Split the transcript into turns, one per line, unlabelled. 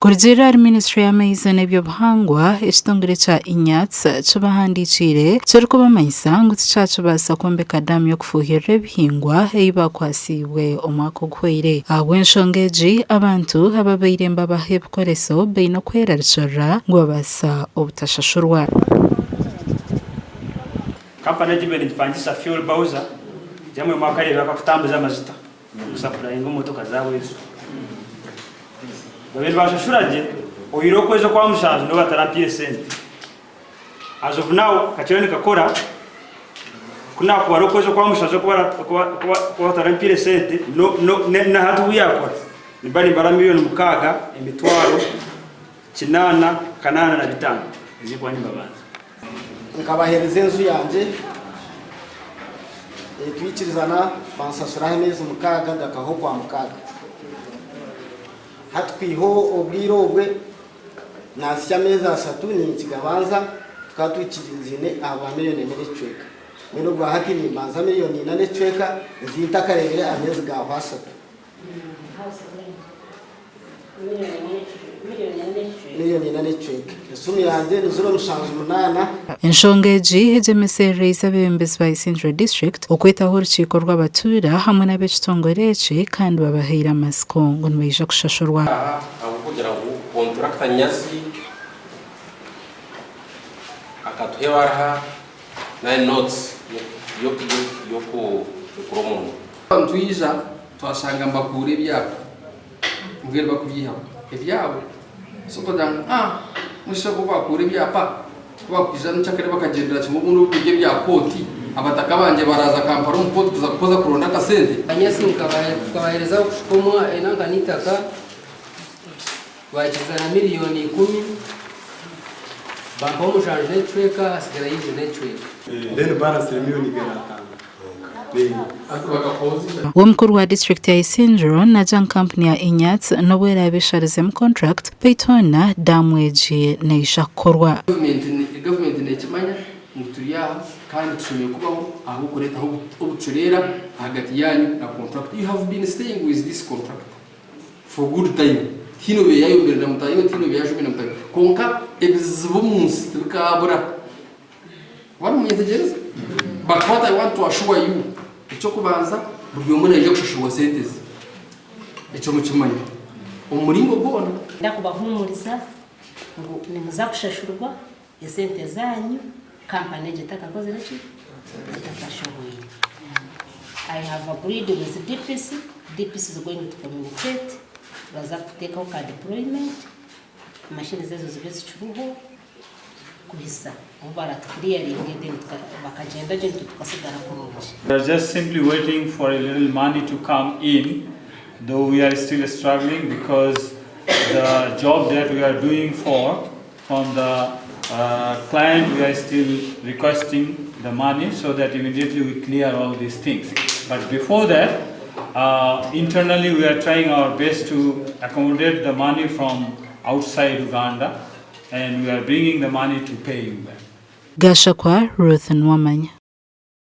Kurugiirira ahari minisiture y'amaizi n'eby'obuhangwa, ekitongore kya INYATS kibahandiikiire kirikubamanyisa ngu tikyakibaasa kwombeka daamu y'okufuuhirira ebihingwa ei baakwatsiibwe omwaka oguhweire. Ahabw'enshonga egi, abantu ababaire nibabaha ebikoreso baine okwerarikirira ngu babaasa obutashashurwa.
Kampani egi mbwenu negipangisa fuel bowser jamwe mwakareeba akakutambuza amajuta. Kusapurayinga emotoka zaabo ezo. Babaire nibashashura gye oyihireho okwezi okwa mushanju nibo batarampaire sente. As of now kakiriyo nikakora ku naakubara okwezi okwa mushanju oku batarampaire sente na hati obu yaakora nimba nimbara miriyoni mukaaga emitwaro kinaana kanaana na bitaano ezi ndikuba nimbabanza.
Nkabaheereza enju yangye twikirizana bansashuraho ameezi mukaaga gakahwa okwamukaaga. Hati kwiha obwire obwe naasya ameezi ashatu ninkigabanza tukaba twikirizaine ahabwa miriyoni emwe n'ekicweka. Mbwenu obwa hati nimbanza miriyoni ina n'ekicweka ezi ntakareebire ameezi gaahwa ashatu. Miriyoni ina n'ekicweka. Esimu yangye ni ziro mushanju munaana.
Enshonga egi egyemeserereize abeebembezi ba Isingiro District okwetaho orukiiko rw'abatuura hamwe n'ab'ekitongore eki kandi babahaire amatsiko ngu nibaija kushashurwa.
Aha ahabw'okugira ngu kontrakita Nyazi akatuha ebaruha nari notes y'okurekura omurimo.
Nitwija twashanga nibakuura ebyapa mbwenu bakubyihaho ebyabo so tukagira ngu ah mbwenu shi bo bakuura ebyapa ku bakwija nkyakare bakagyendera kimwe obundi obu biri ebya kooti abataka bangye baraza Kampala omu kooti kuza kukoza kuronda akasente.
Banyasi nkabahereza kushuka omwa enanka n'eitaka bakiza na miriyoni ikumi bampaho mushanju n'ekicweka hasigarayo ibiri n'ekicweka.
Then balance eri miriyoni igana na ataano.
We mukuru wa disiturikiti ya Isingiro naagira ngu kampuni ya Inyats n'obu eraabe esharizemu contract beitu hoona daamu egi neija kukorwa.
Gavumenti nekimanya ngu turi aha kandi tushemereire kubaho ahabw'okureetaho obucureera ahagati yaanyu na contractor. You have been staying with this contractor for good time. Tihaine obaire yayombire na mutaahi we, tihaine obaire yashomire na mutaahi we. Kwonka ebizibu omu nsi tibikaabura. Wamunyetegyereza? But what I want to assure you, eky'okubanza buri omwe naija kushashurwa sente ze. Ekyo mukimanye. Omu muringo gwona.
Nda kubahuumuriza ngu nimuza kushashurwa esente zaanyu kampani egyo etakakozire ki? Etakashohweire. I have agreed with DPC, DPC is going to communicate, nibaza kuteekaho ka deployment, machines ezo zibe zikiriho. kuhitsya obu baratukiriyaringe then bakagyenda gye nitwe tukasigara kurungi.
We are just simply waiting for a little money to come in though we are still struggling because the job that we are doing for from the uh, client we are still requesting the money so that immediately we clear all these things. But before that, uh, internally we are trying our best to accommodate the money from outside Uganda and we are bringing the money to pay you back.
Gashakwa Ruth Nuwamanya.